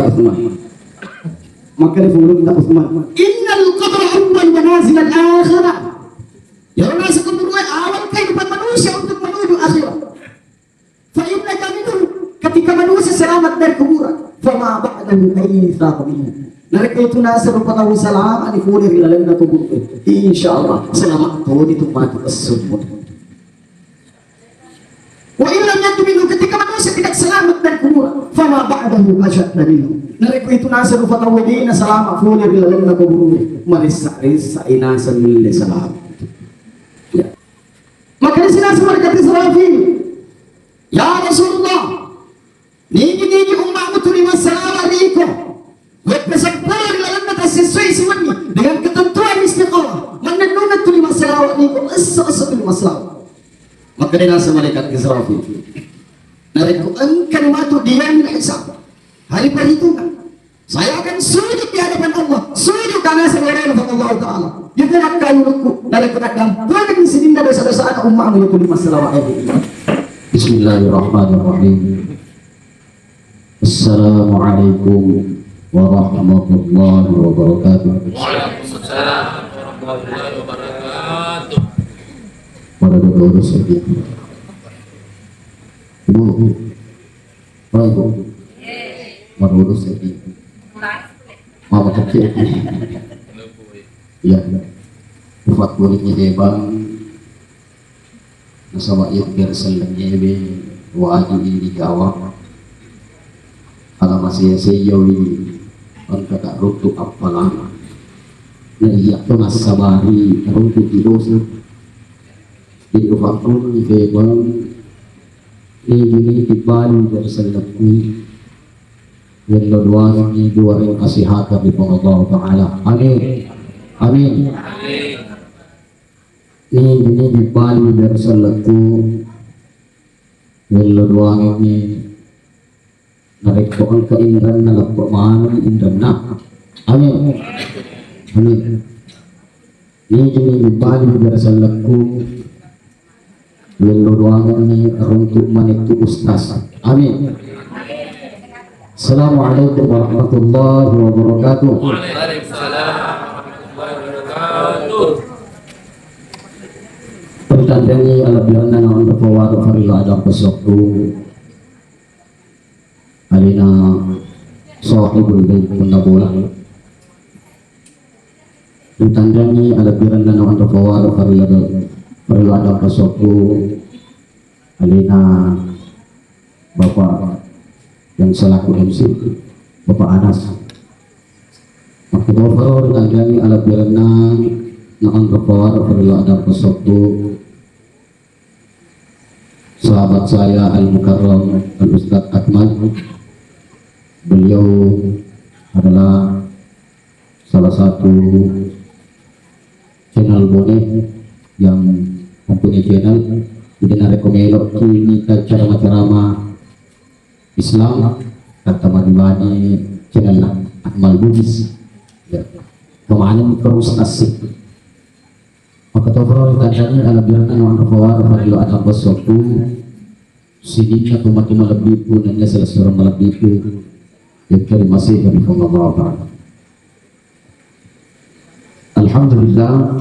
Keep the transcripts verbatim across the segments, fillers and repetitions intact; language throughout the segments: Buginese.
Utsman. Makkeda Utsman, "Innal qabra awwal manazil al-akhirah." Iyaro naseng kuburu'e awal kehidupan manusia untuk menuju akhirat. Fa inna minhu, ketika manusia selamat dari kuburan, fama ba'dahu aisara minhu. Narekko itu naseng rupa tau salama ni pole ri lalenna kuburu'e, insya Allah selamat toni tu matu esso. Wa illam yanju minhu, ketika manusia tidak selamat dari kuburan, fama ba'dahu asyadda minhu. Narekko itu naseng rupa tau de na salama pole ri lalenna kuburu'e, maressa-ressa i naseng mille salama. Ya. Makkeda si naseng malaikat Israfil, "Ya Rasulullah, nigi-nigi umma'mu tuli massalawa ri iko, weppa seppulo ri lalenna tassessoi siwenni dengan ketentuan istiqamah, mannennungeng tuli massalawa ri iko, esso-esso tuli massalawa." Makkeda naseng malaikat Israfil, "Narekko engkani matu di yaumil hisab, hari perhitungan, saya akan sujud di hadapan Allah, sujud karena sebenarnya Allah Ta'ala. Itu yang kayu luku, dari pengadam, bukan di sini ada dosa-dosa anak umat menyuku di masalah wa'id." Bismillahirrahmanirrahim. Assalamualaikum warahmatullahi wabarakatuh. Waalaikumsalam warahmatullahi wabarakatuh. Pada dulu sedih. Ibu, Baik, Bu. Marurus ya, Ki. Mama kecil. Iya. Ufakkuling nyedebang. Nasaba iya biar selleng nyebe waju ini Jawa. Ala masih seyo ini. Engka tak runtuk appalang. Nah, iya tu nasabari runtuk di dosa. Jadi ufakkuling nyedebang. Ini, ini dibali dari sellengku. Wello doangengngi juwareng kasihatan ri Puang Allah Ta'ala. Amin. Amin. Ini, ini dibali dari sellengku. Wello doangengngi narekko engka inrenna leppo maneng inrenna. Amin. Amin. Ini, ini dibali dari sellengku. Wello doangengngi runtuk manettu Ustaz. Amin. Assalamualaikum warahmatullahi wabarakatuh. Waalaikumsalam warahmatullahi wabarakatuh. Ritanrangi alebbirenna naonro fawaro farilla adang pesokku. Alena sahibul bait punna bola. Ritanrangi alebbirenna naonro fawaro farilla, farilla adang pesokku. Alena Bapak yang selaku M C, Bapak Anas. Makkutoparo ritanrangi alebbirenna naonro fawaro farilla adang pesokku. Sahabat saya Al-Mukarram Al-Ustadz Akmal, beliau adalah salah satu channel Bone yang mempunyai channel. Jadi narekko meloki mita ceramah-ceramah Islam, kata maribani channel Akmal Bugis. Ya. Kemana terus nasib? Makkutoparo ritanrangi alebbirenna naonro fawaro farilla adang pesokku. Sininna tomatoa malebbiku nennia silessureng malebbiku. Yang terima kasih dari Allah Ta'ala. Alhamdulillah.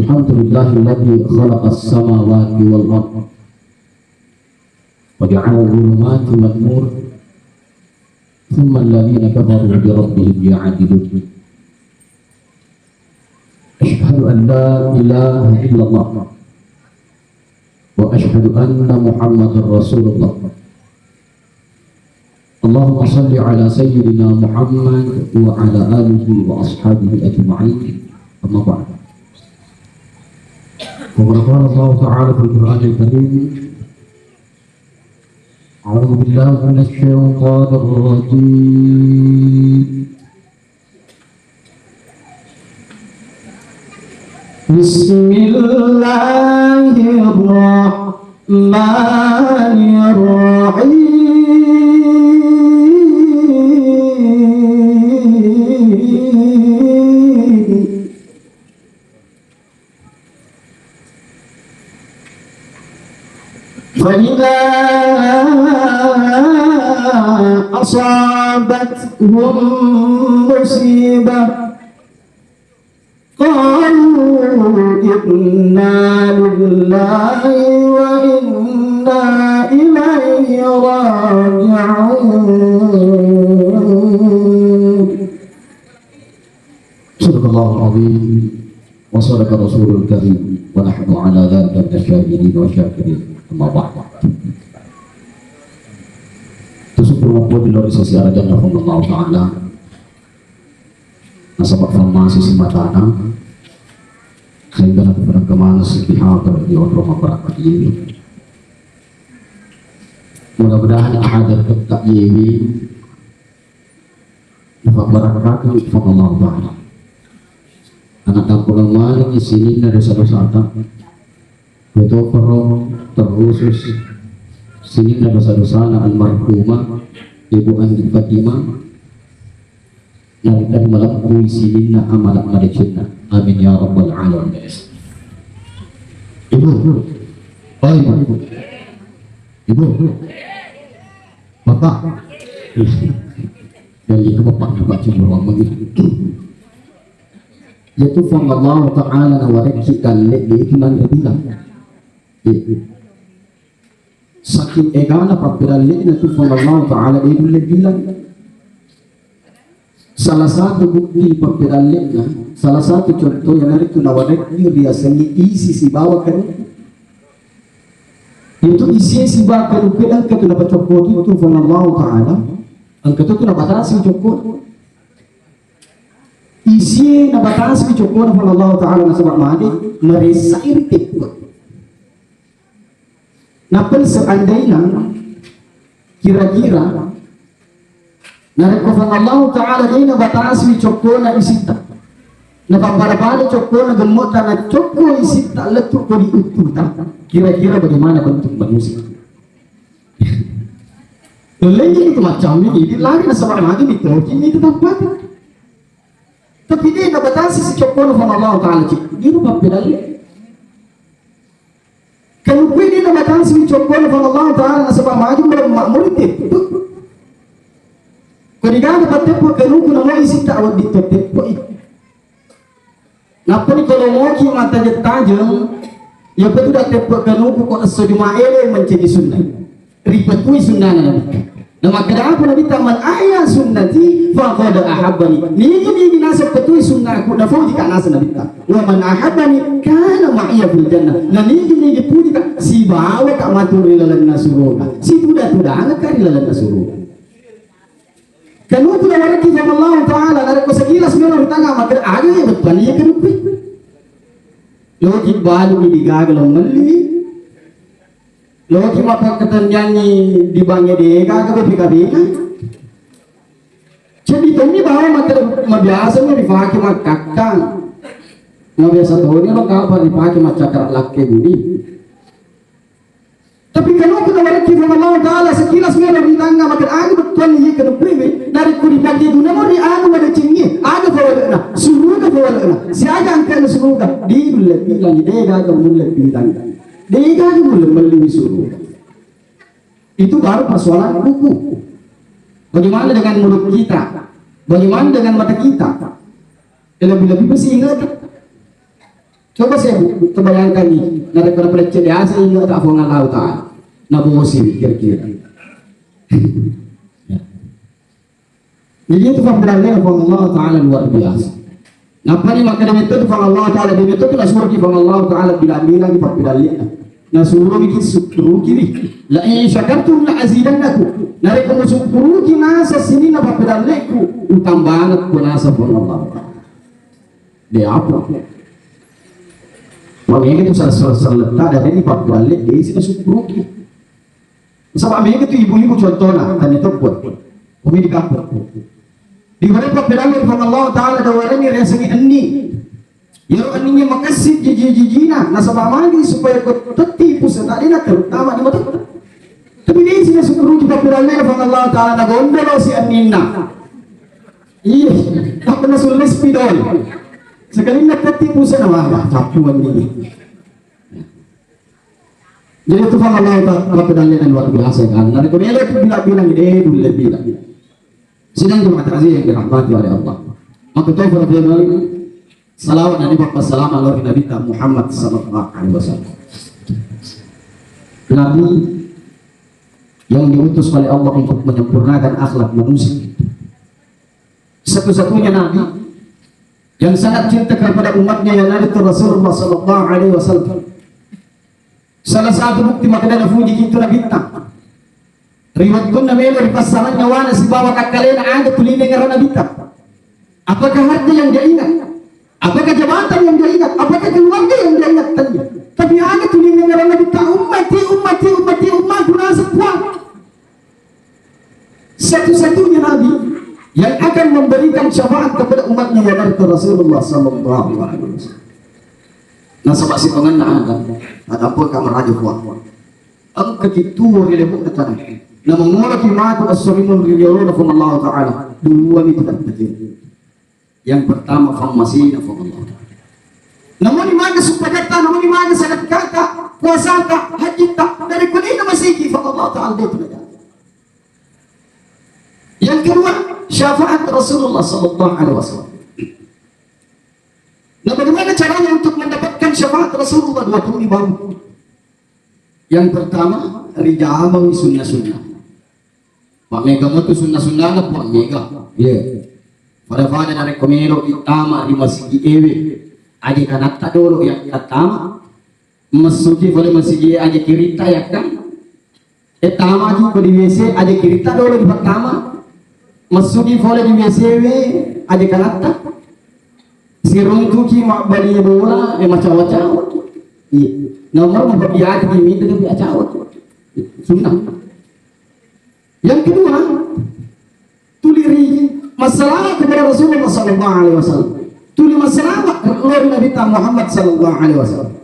Alhamdulillahilladzi khalaqas samawati wal ardh. وجعل الظلمات والنور ثم الذين كفروا بربهم يعدلون. أشهد أن لا إله إلا الله وأشهد أن محمدا رسول الله. اللهم صل على سيدنا محمد وعلى آله وأصحابه أجمعين. أما بعد. وقد قال الله تعالى في القرآن الكريم، أعوذ بالله من الشيطان الرجيم. بسم الله الرحمن الرحيم. فإذا أصابتهم مصيبة قالوا إنا لله وإنا إليه راجعون. صدق الله العظيم وصدق رسوله الكريم ونحن على ذلك من الشاهدين والشاكرين. أما بعد. Tusukkuru mappoji lao ri sesi arajanna Puang Allah Ta'ala. Nasaba fammase simatana, sehingga napapada maneng si pihak di onrong masyarakat ini. Mudah-mudahan hadir tetap yewi, nafabarakatuh, Puang Allah Ta'ala. Anak tampunan maneng sininna dosa-dosata. Betoparo terkhusus sininna dosa-dosana almarhumah Ibu Andi Fatimah. Narekko malebbu sininna amala madecenna. Amin ya rabbal alamin. Ibu, oh ibu, ibu, ibu, bapak, jadi ke bapak, bapak cuma ngomong gitu. Yaitu Puang Allah Ta'ala nawarekki dalle de itu nanre bilang. Saking egana pappedalle'na tu Puang Allah Ta'ala de nulle bilang. Salah satu bukti pappedalle'na, salah satu contoh yang itu nawarekki riasengnge isi sibawa kanuku. Itu isi sibawa kanuku engka tu napacokko tu Puang Allah Ta'ala, engka tu nabatasi cokko. Isi nabatasi cokkona Puang Allah Ta'ala nasaba magi maressai ri teppa. Nappa seandaina kira-kira narekko Puang Allah Ta'ala de nabatasi cokkona isitta, napabbara-bara cokkona gemmotta nacokko isitta lettu ko di uttuta, kira-kira bagaimana bentuk manusia? Lelengnya itu macam ini, lari nasaba magi mitoki itu tempat. Tapi de nabatasi si cokkona Puang Allah Ta'ala ci. Di rupa pedale. Kanuku de nabatasi si cokkona Puang Allah Ta'ala nasaba magi mura makmuri teppu. Ko digana pateppu kanuku namo isitta wedding to teppu. Nappani ko lomoki mattajeng-tajeng, iya petu da teppu kanuku ko esso Jumae mancaji sunna. Ripetui sunnana Nabitta. Namakkeda apa Nabitta, "Man ahya sunnati faqad ahabbani." Nigi-nigi naseng petui sunnaku, nafoji ka naseng Nabitta. "Wa man ahabbani kana ma'iya fil jannah." Na nigi-nigi puji ka, sibawa ka matu ri lalenna suruga. Situda-tudangeng ka ri lalenna suruga. Kanuku nawarekki Puang Allah Ta'ala, narekko sekilas melo ri tangnga makkeda aga iya bettuanna iya kanuku. Loki balu di gaga lo melli. Loki mapakkatennianni di bank de gaga B P K B-na. Jadi tommi bawa makkeda mabiasa mi rifake makkakkang. Mabiasa toni lo kapang rifake maccakara lakke budi. Tapi kanuku nawarekki Puang Allah Ta'ala sekilas melo ri tangnga makkeda aga bettuanna iya kanuku we, narekko ripake gunamo ri anu madecengnge, aga fawale'na, suruga fawale'na, siaga angkana suruga, de nulle bilang, de gaga mulle bilang, de gaga mulle melli suruga. Itu baru persoalan buku. Bagaimana dengan mulut kita? Bagaimana dengan mata kita? Lebih-lebih masih ingat. Coba saya bu-, terbayangkan nih, narekko napalecce biasa ingat tak Puang Allah Ta'ala. Nabosi kira-kira. Ya. Jadi itu pampedalle Puang Allah Ta'ala luar biasa. Nappani makkeda metto tu Puang Allah Ta'ala, de metto tu nasuroki Puang Allah Ta'ala bilang-bilang di pampedalle. Nasuro miki sukkuruki wi. La in syakartum la azidannakum. Narekko musukkuruki nasa sininna pappedalleku, utambangekko nasa Puang Allah Ta'ala. De apa? Wa mega tu sal-, sal-, saletta dari ni pappualle de sina sukkuruki. Saba mega tu ibu-ibu contohna, tanya toppo. Umi di kampung. Di mana pappedalle Puang Allah Ta'ala da warani riasengnge enni. Yaro enningnge makessing jiji-jijina, nasaba magi supaya ko tetti pusena dena terutama di mata. Tapi de sina sukkuruki pappedalle Puang Allah Ta'ala na gondolo si enninna. Iya, tak pernah sulit spidol. Sekalinna tetti pusena, wah, wah, cappuan ini. Jadi itu Allah Ta'ala, Rabbi dalle dan luar biasa kan. Narekko melo tu bilang-bilang, eh, dulle bilang. Sidang jemaah takziah yang dirahmati oleh Allah. Maka tahu pada bilang, salawat dan ibadah salama Allah Nabi kita Muhammad sallallahu alaihi wasallam. Nabi yang diutus oleh Allah untuk menyempurnakan akhlak manusia. Satu-satunya Nabi yang sangat cinta kepada umatnya yang ada itu Rasulullah sallallahu alaihi wasallam. Salah satu bukti makkeda napuji itu Nabitta. Ri wettunna melo ripassalang nyawana sibawa takkalena, aga tuli nengngerang Nabitta. Apakah harta yang dia ingat? Apakah jabatan yang dia ingat? Apakah keluarga yang dia ingat? Tidak. Tapi aga tuli nengngerang Nabitta, ummati, ummati, ummati, ummatku naseng Puang. Satu-satunya Nabi yang akan memberikan syafaat kepada umatnya yang ada Rasulullah sallallahu alaihi wasallam. Nasaba sitongenna aga, ada apa ka maraja Puang. Engka ki tuo ri lebo'na tana. Namangolaki matu assorimun ri riolona Puang Allah Ta'ala. Dua itu tak terjadi. Yang pertama, fammasina Puang Allah Ta'ala. Namuni maga sumpajata, namuni maga sadakata, puasata, hajjitta, dari kulina masiki Puang Allah Ta'ala dia tu. Yang kedua, syafaat Rasulullah sallallahu alaihi wasallam. Nah, bagaimana caranya untuk mendapatkan syafaat Rasulullah dua puluh lima? Yang pertama, rijamawi sunnah-sunnah. Mammega metu sunnah-sunnahna, Puang, mega. Iya. Pada-pada narekko melo ittama ri masigi ewe, aje kanatta dolo yang ittama. Messuki pole masigi aje kiritta yakkang. E, tamaki ko di W C aje kiritta dolo dipattama. Messuki pole di W C we aje kanatta. Siruntuki mabbali bola, e, macawa-cawa. Iya. Nomor mappiati di mita tapi acawa. Sunnah. Yang kedua, tuli ri massalawat kepada Rasulullah sallallahu alaihi wasallam. Tuli massalawat ri Nabitta Muhammad sallallahu alaihi wasallam.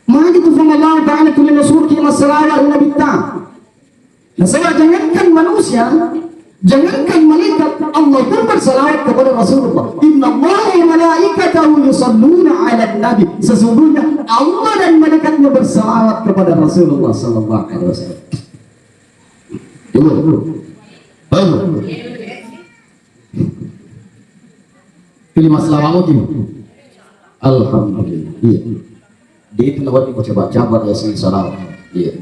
Magi tu Puang Allah Ta'ala tuli masuruki massalawat ri Nabitta. Nasaba jangankan manusia, jangankan malaikat, Allah pun bersalawat kepada Rasulullah. Innallaha wa malaikatahu yusalluna 'alan nabi. Sesungguhnya Allah dan malaikatnya bersalawat kepada Rasulullah sallallahu alaihi wasallam. Ibu. Halo. Pilih masalahmu, Ibu. Alhamdulillah. Iya. Dia itu lewat dibaca-baca, buat ya, sing salah. Iya.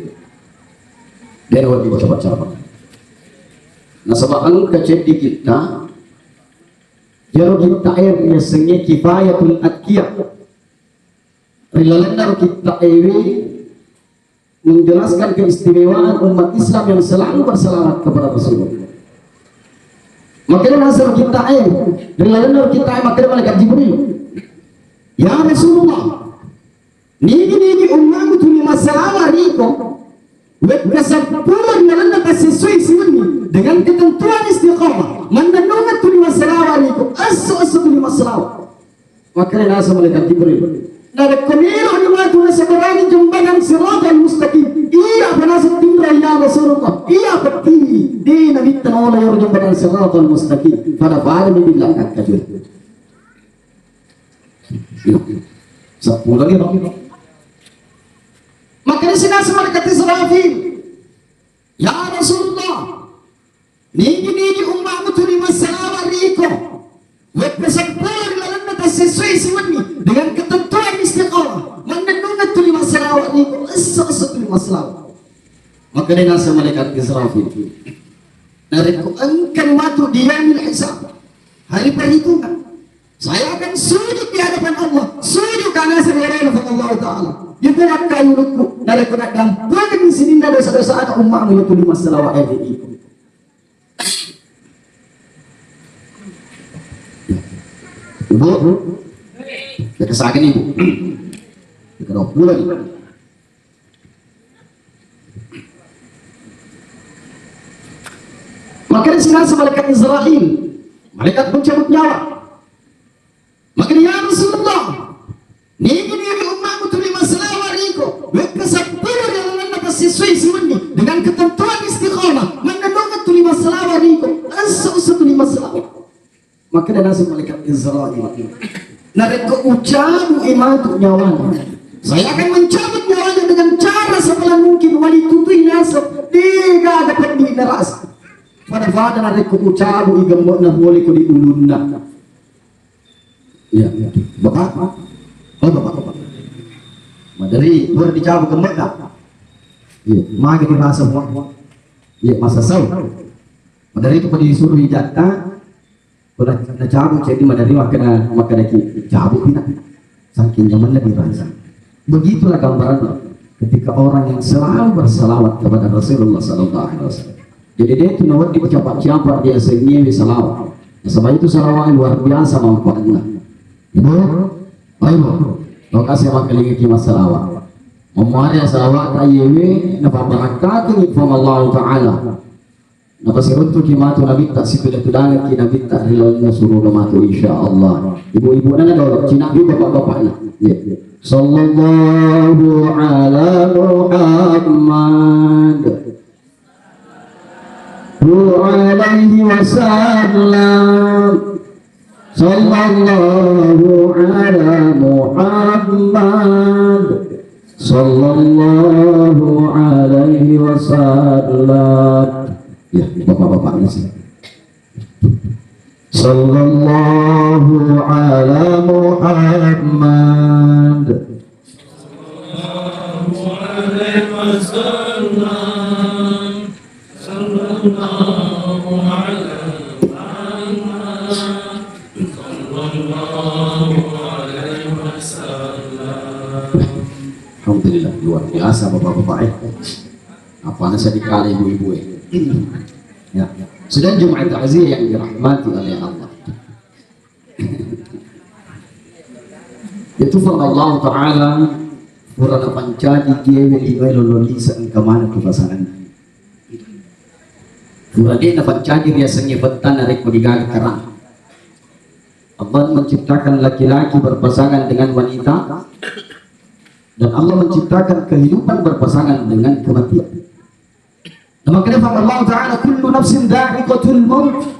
Dia lewat dibaca-baca. Nasaba engka ceddi kita, iyaro kita air ya sengi kifayatul atqiya. Ri lalenna ro kita ewe menjelaskan keistimewaan umat Islam yang selalu bersalawat kepada Rasulullah. Makanya nasar kita, eh, ri lalenna kita, eh, makanya malaikat Jibril, "Ya Rasulullah, nigi-nigi ummamu tuli massalawat riko, wekka seppulo ri lalenna tassessoi siwenni dengan ketentuan istiqamah, mannennungeng tuli massalawat riko, esso-esso tuli massalawat." Makanya naseng malaikat Jibril, narekko melo ni matu naseberangi jembatan Siratal Mustaqim, iya apa naseng tinro ya Rasulullah, iya pettini, de nabitta naola iyaro jembatan Siratal Mustaqim, pada-pada ni bilang akkajul. Seppulo lagi, Bang. Makanya sinaseng malaikat Israfil, "Ya Rasulullah, nigi-nigi ummamu tuli massalawat riko, wekka seppulo ri lalenna tassessoi siwenni dengan ketentuan istiqamah, mannennungeng tuli massalawat riko, esso-esso tuli massalawat." Maka dia naseng malaikat Israfil, narekko engkani matu di yaumil hisab, hari perhitungan, saya akan sujud di hadapan Allah, sujud karena sebenarnya Allah Ta'ala. Itu maka yulukku, narekko naddampengeng sininna dosa-dosa anak ummamu itu di masalah wa iko. Ibu, ya kesakit ibu. Ya kedua pulang. Makanya sinaseng malaikat Israfil, malaikat pencabut nyawa. Makanya, "Ya Rasulullah, nigi-nigi ummamu tuli massalawat riko, wekka seppulo ri lalenna tassessoi siwenni dengan ketentuan istiqamah, mannennungeng tuli massalawat riko, esso-esso tuli massalawat." Maka dia naseng malaikat Israfil, narekko ucabut i matu nyawanya, saya akan mencabut nyawanya dengan cara Mungkin wali tutui naseng, degaga peddi narasa. Pada-pada narekko kucabu i gemme'na pole ko di ulunna. Iya, iya. Bapak? Oh, bapak, bapak. Maderi, pura dicabu gemme'na. Iya, magi dirasa semua. Iya, masa sau. Maderi itu ko disuruh ijatta, ko na-, nacabu, jadi maderi makkeda, makkeda ki, cabu pina. Saking nyamanna dirasa. Begitulah gambarannya ketika orang yang selalu bersalawat kepada Rasulullah sallallahu alaihi wasallam. Jadi dia itu nawedding capa-capa dia senyewi salawat. Sebab itu salawat luar biasa manfaatnya. Ibu, ayo, lokasi yang kali ini salawat. Memuari salawat kayewe, napa barakatuh Allah Ta'ala. Napasiruntuki matu Nabitta, sipida-pidangekki Nabitta ri lalenna suruga matu, insya Allah. Ibu-ibuna na dolo, cinabbi bapak-bapakna. Iya. Sallallahu ala Muhammad. Alaihi wasallam. Sallallahu ala Muhammad. Sallallahu alaihi wasallam. Ya, bapak-bapaknya sih. Sallallahu ala Muhammad. Alhamdulillah, luar biasa bapak-bapak, eh. Apa nasa dikali ibu-ibu, eh. Ya. Sudah jemaah takziah yang dirahmati oleh Allah. Itu firman Allah Ta'ala, pura napancaji gewe lima lolo lisa engka mana tu pasangan. Pura de napancaji riasengnge bettana rekko digaga kerang. Allah menciptakan laki-laki berpasangan dengan wanita, dan Allah menciptakan kehidupan berpasangan dengan kematian. Nah, makanya firman Allah Ta'ala, "Kullu nafsin dha'iqatul maut."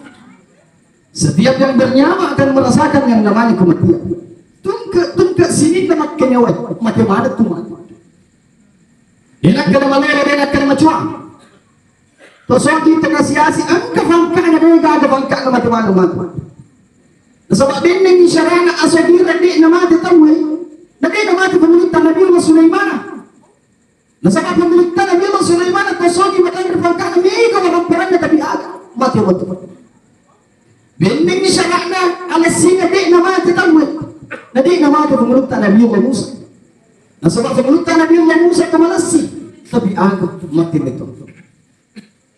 Setiap yang bernyawa akan merasakan yang namanya kematian. Tungke, tungke sini na makkenyawa, mate mana tu mate. Enak kena malolo, enak kena macuang. Tosoki tengah siasi, engka fangkana, dega ada fangkana mate mana mate. Nasaba benneng syarana asogira de na mate tauwe. Na de na mate pemulutta Nabi Allah Sulaiman. Nasaba pemulutta Nabi Allah Sulaiman, tosoki matanre fangkana, mega waramparanna, tapi aga mate wettu. Bennengngi syara'na alessinga, de na mate tauwe. Na de na mate pemulutta Nabi Allah Musa. Nasaba pemulutta Nabi Allah Musa to malessi, tapi aga mate metto.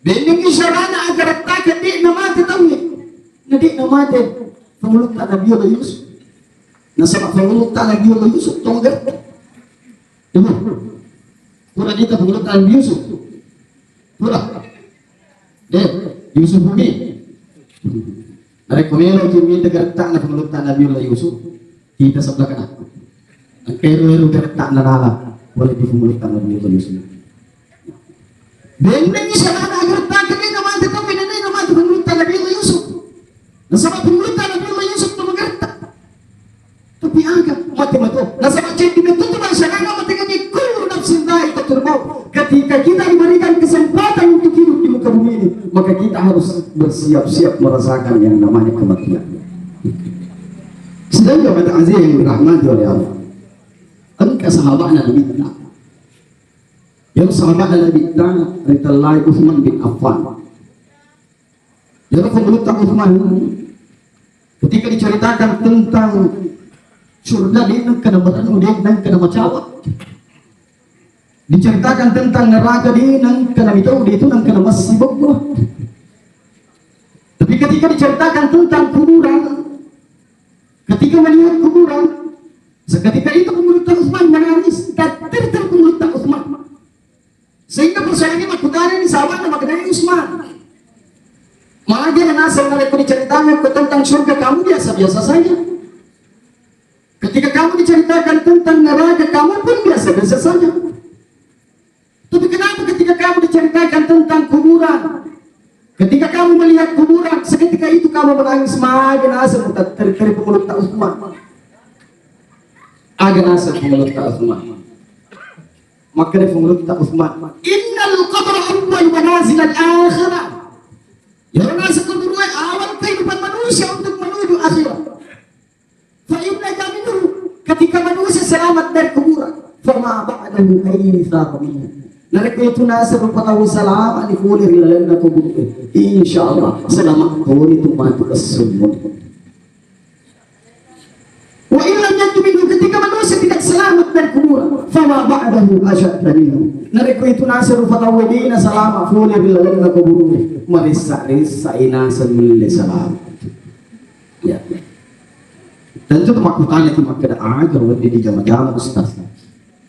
Bennengngi syara'na agarattaka, de na mate tauwe. Na de na mate pemulutta Nabi Allah Yusuf. Nasaba pemulutta Nabi Allah Yusuf to magaretta. Ibu, pura kita pengulutan Yusuf. Pura. De, Yusuf bumi. Narekko melo ki mita gerettana pengulutan Nabiullah Yusuf, kita sebelah kanan. Engka eru-eru gerettana nala, boleh di pengulutan Nabiullah Yusuf. Bennengngi syara'na agarattaka, de na mate tauwe, de na mate pengulutan Nabiullah Yusuf. Nasaba pengulutan Nabiullah Yusuf to magaretta. Tapi aga mate mato. Nasaba ceddi metto tu bangsa kana mate kami, kullu nafsin dha'iqatul maut. Ketika kita diberikan kesempatan untuk hidup di muka bumi ini, maka kita harus bersiap-siap merasakan yang namanya kematian. Sedangkan kata Aziz yang dirahmati oleh Allah, engka sahabatna Nabitta. Yang sahabatna Nabitta ritellai Utsman bin Affan. Jadi pemulutta Utsman, ketika diceritakan tentang surga, de nengka namarennu, de nengka namacawa. Diceritakan tentang neraka, de nengka namitau, de tu nengka namassibebbu. Tapi ketika diceritakan tentang kuburan, ketika melihat kuburan, seketika itu pemulutta Utsman menangis, tatterter pemulutta Utsman. Sehingga persoalan ini makkutanani sahabatna makkedai Utsman, magi naseng narekko diceritakan tentang surga kamu biasa-biasa saja. Ketika kamu diceritakan tentang neraka, kamu pun biasa-biasa saja. Tapi kenapa ketika kamu diceritakan tentang kuburan, ketika kamu melihat kuburan, seketika itu kamu menangis, magi naseng mutateri-teri pemulutta Utsman. Aga naseng pemulutta Utsman. Makkeda Pangulutta Utsman, "Innal qabra awwal manazilil akhirah." Iyaro naseng kuburu'e awal kehidupan manusia untuk menuju akhirat. Fa in naja minhu, ketika manusia selamat dari kuburan, fama ba'dahu aisara minhu. Narekko itu naseng rupa tau salama ni pole ri lalenna kuburu'e, insyaallah selamat toni tu matu esso. Wa in lam yanju minhu, ketika manusia tidak selamat dari kuburan, fama ba'dahu asyadda minhu. Narekko itu naseng rupa tau de na salama pole ri lalenna kuburu'e, maressa-ressa i naseng nulle salama. Ya. Tentu tu makkutana tu makkeda, "Aga wedding dijama-jama, Ustaz?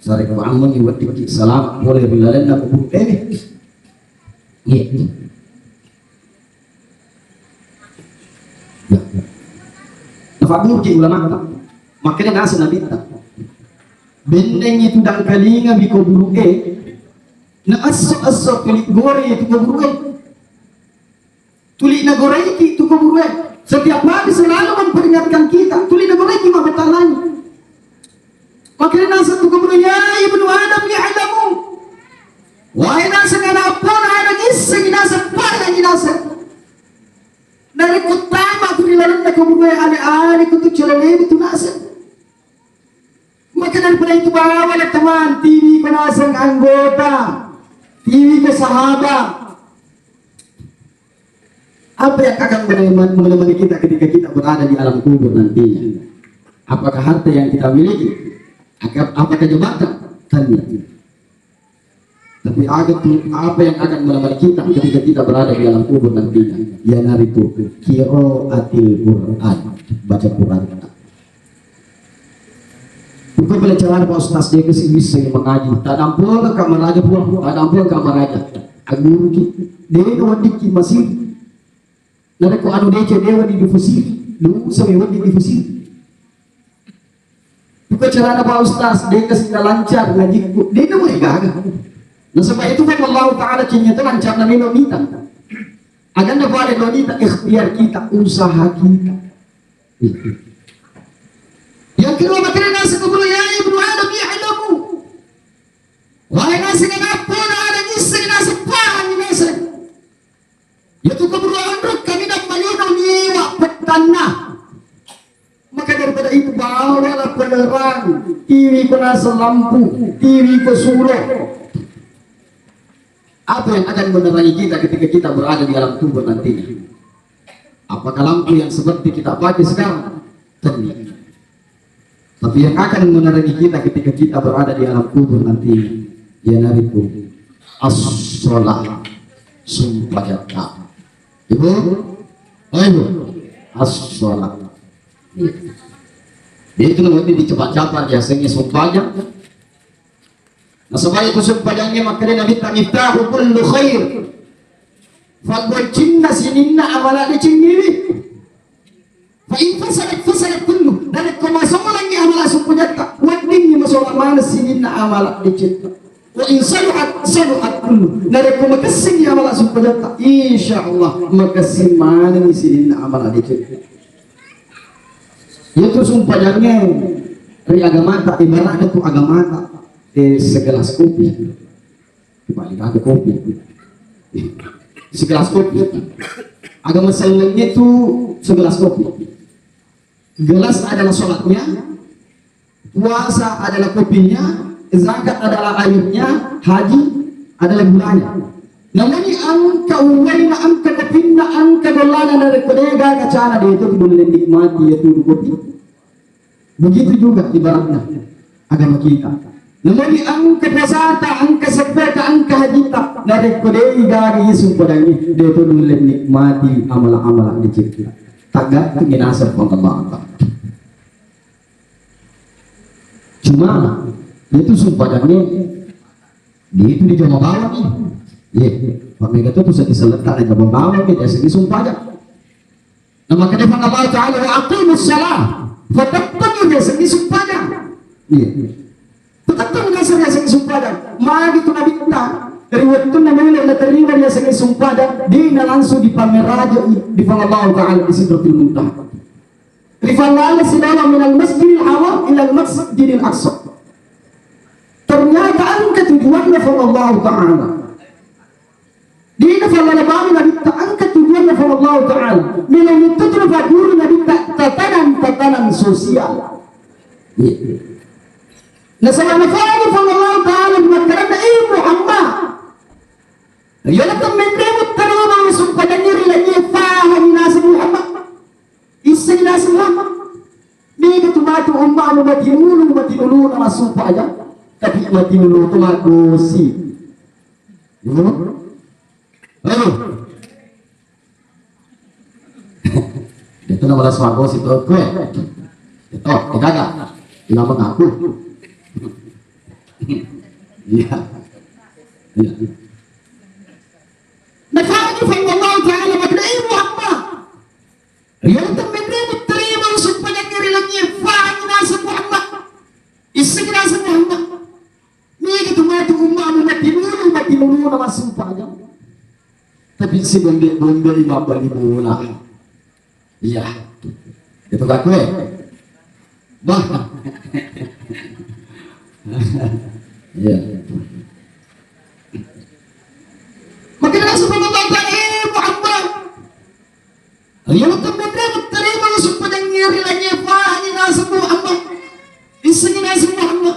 Sarekko ammengngi weddikki salama pole ri lalenna kubur." Eh. Iya. Ya. Nafabburki ulama. Makkeda naseng Nabitta, "Bennengngi tu dangkalinga ri kuburu'e, na esso-esso tuli gore tu kuburu'e." Tuli nagoraiki tu kuburu'e. Setiap hari selalu memperingatkan kita. Tuli nagoraiki mabbatalani. Makkeda naseng tu kuburu'e, "Ya ibnu Adam, i'lamu." Wahai naseng ana' eppona Adam, issengngi naseng, pahangngi naseng. Narekko tama tu ri lalenna kuburu'e, ale-ale ko tu celelebi tu naseng. Maka daripada itu, bawa le teman, tiwi ko naseng anggota, tiwi ko sahabat. Apa yang akan menemani, menemani kita ketika kita berada di alam kubur nantinya? Apakah harta yang kita miliki? Aka-, apakah jabatan? Tanya. Tapi ada tu, apa yang akan menemani kita ketika kita berada di alam kubur nantinya? Iyanaritu qiraatil Qur'an, baca Qur'an. Bukan pelajaran Pak Ustaz, dia kasi bisa mengaji. Tak nampak kamar aja pulang, tak nampak kamar aja. Aguru ki, dia itu wadik ki masih. Narekko anu deceng, dia wadik di fusir. Lu sampai wadik di fusir. Buka carana Pak Ustaz, de' kasi lancar ngajikku, de' na mulai gaga. Nasaba itu kan Allah Ta'ala cinya tu lancar na melo mita. Aganda pale lo mita ikhtiar kita, usaha kita. Yang kedua, makanya naseng kuburu, ya ibnu Adam, i'lamu. Wahai naseng ana' eppona Adam, isseng naseng, pahang naseng. Iyatu kuburu onrong kami dan malino niwa pettanna. Maka daripada itu, bawalah penerang, tiwi ko naseng lampu, tiwi ko sulo. Apa yang akan menerangi kita ketika kita berada di alam kubur nantinya? Apakah lampu yang seperti kita pakai sekarang? Tidak. Tapi yang akan menerangi kita ketika kita berada di alam kubur nanti, iyanaritu as-shalah, sumpajang. Ibu? Oh, Ibu? As-shalah. Jadi itu namanya dicepat-cepat, biasanya sumpajang. Nasaba itu sumpajangnge makkeda Nabitta, "Miftahu kullu khair." Fabbocinna sininna amala decengngewe. Fa in fasadat, fasadat kullu. Narekko masolangngi amala sumpajatta, weddingngi masolang maneng sininna amala decetta. Wa in saluhat, saluhat kullu. Narekko makessingngi amala sumpajatta, insya Allah makessing manengngi sininna amala decetta. Iyatu sumpajangnge ri agamata, ibaratna tu agamata, eh, segelas kopi. Balik aku kopi. Segelas kopi. Agama sellengnya tu segelas kopi. Gelas adalah sholatnya, puasa adalah kopinya, zakat adalah airnya, haji adalah gulanya. Namanya engka uwaina, engka kopinna, engka gollana, narekko de'gaga cana, de' tu nulle nikmati iyatu kopi. Begitu juga ibaratnya agama kita. Namanya engka puasata, engka seppeta, engka hajita, narekko de'gaga iya sumpajangnge, de' tu nulle nikmati amala-amala decengnge. Tergantung naseng Allah Ta'ala. Cuma, iyatu sumpajangnge, de' tu dijama bawang ni. Ye, pamega tu pusat diseletta na jama bawang ni, biasa disumpajang. Nah, makanya Allah Ta'ala, "Wa aqimus shalah." Fatattangi biasa disumpajang. Iya. Fatattangi biasa, biasa disumpajang. Magi tu Nabitta, dari waktu Nabi naterima biasa disumpajang, dia langsung dipamerajai di Allah Ta'ala di Sidratul Muntaha. Rifalala sidawa minal masjidil haram ilal masjidil aqsa. Ternyata engka tujuanna Puang Allah Ta'ala. Dina fallalabani Nabitta, engka tujuanna Puang Allah Ta'ala. Melo metto tu nafaguru Nabitta tatanan-tatanan sosial. Iya. Nasaba nafalani Puang Allah Ta'ala makkadanna, "Eh Muhammad, riolo temmenremu tarima sumpajangnge ri lanie, fahangi naseng Muhammad. Issengi naseng Muhammad. Mega tu matu umma'mu matinulu, matinuluna massumpajang, tapi matinulu tu maggosi." Iya. Aduh. Itu nama las maggosi tu, kue. Itu, kita gak? Nama aku. Iya. Iya. Nafalani Puang Allah Ta'ala makkeda, "Eh Muhammad, riolo temmenremu tarima sumpajangnge ri lanie, fahangi naseng Muhammad. Issengi naseng Muhammad. Mega tu matu umma'mu matinulu, matinuluna massumpajang, tapi sibombe-bombe mabbali bola." Iya. Itu kakue. Bah. Iya. Makkeda naseng Puang Allah Ta'ala, "Eh Muhammad, riolo temmenremu tarima sumpajangnge ri lanie, fahangi naseng Muhammad. Issengi naseng Muhammad.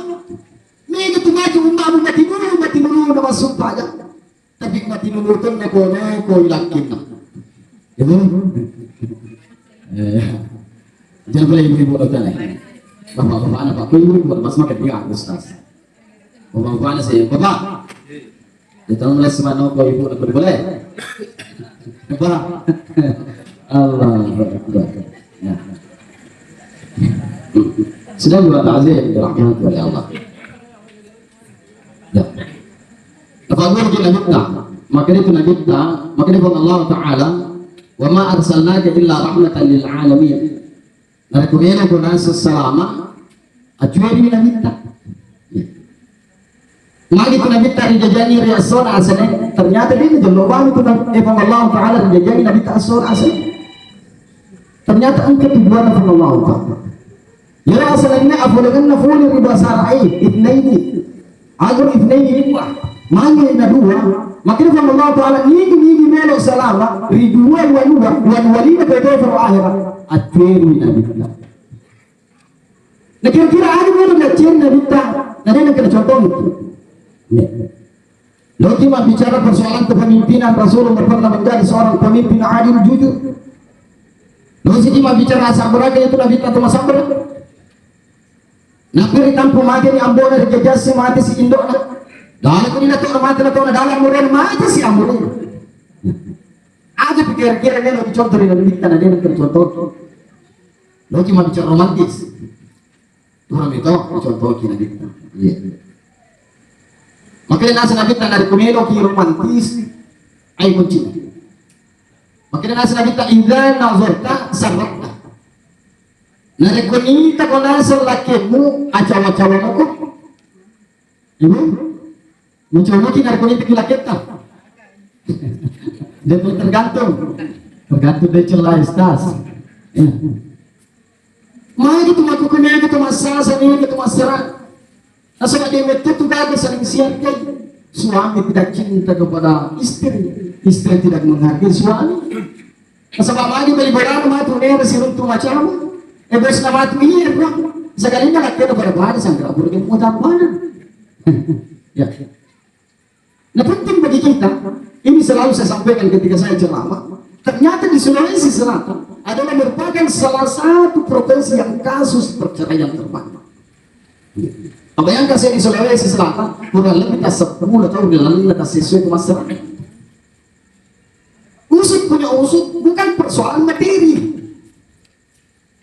Mega tu matu umma'mu matinulu, matinuluna massumpajang, tapi matinulu tonna kono ko ilakkinna." Iya. Eh. Jangan boleh ibu-ibu aja nih. Bapak-bapak anak Pak ibu-ibu mas makan dia Ustaz. Bapak-bapak anak saya, Bapak. Dia tahu mulai semana kau ibu nak boleh. Bapak. Allahu Akbar. Ya. Sudah buat takzim dirahmati oleh Allah. Ya. Apa guru kita Nabitta? Makkeda itu Nabitta, makkeda itu Allah Ta'ala, "Wa ma arsalnaka illa rahmatan lil alamin." Narekko melo ko naseng salama, acueri Nabitta. Ya. Magi tu Nabitta rijajangi ri essona asenna, ternyata dia jello bang itu Nabi, eh, Allah Ta'ala rijajangi Nabitta essona asenna. Ternyata engka tujuanna Allah Ta'ala. Iyaro asalenna afolengenna fole ri bahasa Arab e, itsnaini. Agur itsnaini dua. Magi na dua. Makkeda Puang Allah Ta'ala, nigi-nigi melo salama ri dua wanuwa, wanuwa lima pe to faro ahera. Acueri Nabitta. Na kira-kira anu melo nacueri Nabitta, na de' nengka contoh. Nih. Loki mabbicara persoalan kepemimpinan, Rasulullah pernah menjadi seorang pemimpin adil, jujur. Loki mabbicara asabbaraka, itu Nabitta tu masabbara. Nappi ritampu mate ni ambona, rikajassi mate si indo'na. Dalam ni nato mate nato na dalam muren mate si amure. Aja pikir-kira ni lo dicontoh ri Nabitta na de' nengka contoh. Loki mabbicara romantis. Pura mito contohki Nabitta. Iya. Makkeda naseng Nabitta, narekko meloki romantis, ai kunci. Makkeda naseng Nabitta, "Idza nazarta sarrafta." Narekko nitako naseng lakkemu, acawa-cawa mako. Ibu? Mencoba ki narekko nitaki lakketta. Dia tuh tergantung. Tergantung dari celah, Ustaz. Iya. Magi tu makkukku, magi tu massasa, magi tu massara. Nasaba de' metto tu gaga saling siargai. Suami tidak cinta kepada istri, istri tidak menghargai suami. Nasaba magi bali barang matu nera siruntu macam. Eh, bos na matu iya, bro. Sakalinna lakkena pada-pada sangkara pura dia mau tampana. Ya. Nah, penting bagi kita, ini selalu saya sampaikan ketika saya ceramah, ternyata di Sulawesi Selatan adalah merupakan salah satu provinsi yang kasus perceraian terbanyak. Nah, bayangkan saya di Sulawesi Selatan, kurang lebih tak sepuluh tahun yang lalu, tak sesuai ke masyarakat. Usut punya usut, bukan persoalan materi.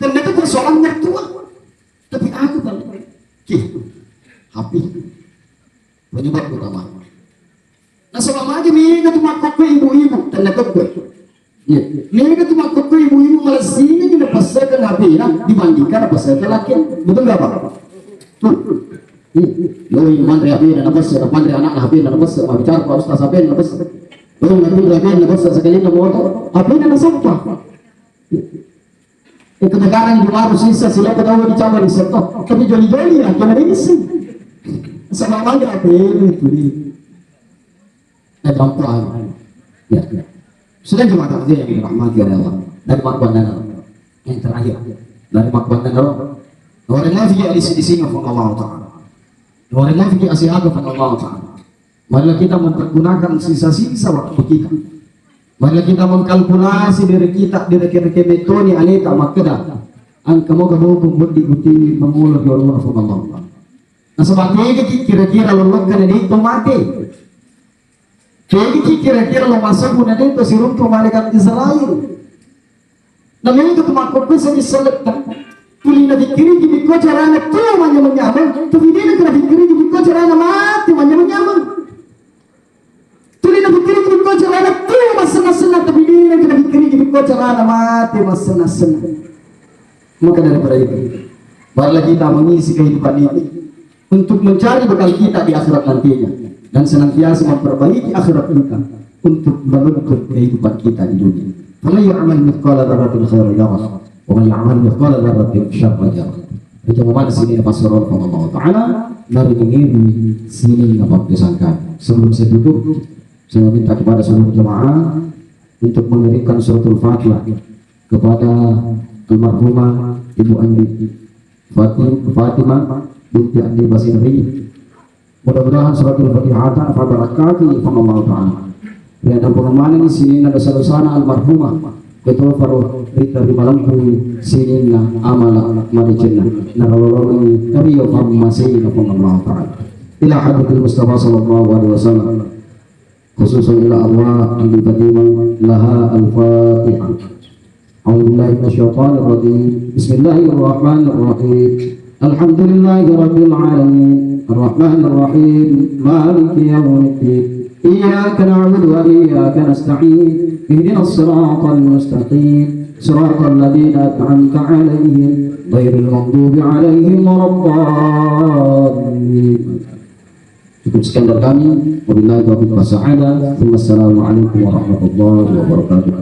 Tenna tu persoalan mertua. Tapi aku kan, ki, H P. Penyebab utama. Nasaba magi mega tu makkokko ibu-ibu, tenna kokko. Iya. Mega tu makkokko ibu-ibu, malassinga ni napassakan H P-na dibandingkan napassakan laki. Betul nggak, Pak? Tuh. Iya. Lo yang manre H P-na napassa, manre anakna H P-na napassa, mabbicara Pak Ustaz H P-na napassa. Lo yang manre H P-na napassa, sekali na moto, H P-na nasappa. Eh, ketegangan di baru sisa sila ketawa di cabar di seto. Tapi joli-joli ya, kena dengsi. Sama aja apa ini tuli. Eh, perempuan. Ya, ya. Selain jemaah takziah yang dirahmati oleh Allah, dari makbul dan yang terakhir, dari makbul dan orang yang lagi di sini, Allah Ta'ala. Orang yang lagi asihaga Allah Ta'ala. Marilah kita mempergunakan sisa-sisa waktu kita. Marilah kita mengkalkulasi diri kita, diri kita metoni aleta makkeda. Engka moga bopong bodi guti mangolo di Allah Ta'ala. Nasaba tegaki kira-kira lo lokka na de' to mate. Tegaki kira-kira lo massabu na de' to siruntu malaikat Israel. Namanya itu makko kuwi seni seletta. Tuli nafikkiriki bikko carana tuo manyameng-nyameng, tapi de' nafikkiriki bikko carana mate manyameng-nyameng. Tuli nafikkiriki bikko carana tuo massenna-senna, tapi de' nafikkiriki bikko carana mate massenna-senna. Maka daripada itu, marilah kita mengisi kehidupan ini untuk mencari bekal kita di akhirat nantinya dan senantiasa memperbaiki akhirat kita untuk menuntut kehidupan kita di dunia. Faman ya'mal mithqala dzarratin khairan yarah, wa man ya'mal mithqala dzarratin syarran yarah. Itu memang sini passaro Allah Ta'ala, nari mengiri sini apa disangka. Sebelum saya tutup, saya meminta kepada seluruh jemaah untuk mengirimkan suratul Fatihah kepada almarhumah Ibu Andi Fatim-, Fatimah binti Andi Basiri. Mudah-mudahan suratul Fatihah fa barakatuh Allah Ta'ala. Ya, dan pengamanan sininna dosa-dosana almarhumah. Ketoparo rita rimalampu sininna amala madecenna. Narololongi rio pammasena Allah Ta'ala. Ila hadratil Mustafa sallallahu alaihi wasallam. خصوصا إلى أرواح أهل القديمة لها الفاتحة. أعوذ بالله من الشيطان الرجيم. بسم الله الرحمن الرحيم. الحمد لله رب العالمين. الرحمن الرحيم. مالك يوم الدين. إياك نعبد وإياك نستعين. اهدنا الصراط المستقيم. صراط الذين أنعمت عليهم غير المغضوب عليهم ولا الضالين. Cukup sekian dari kami. Wabillahi taufiq was sa'adah. Wassalamualaikum warahmatullahi wabarakatuh.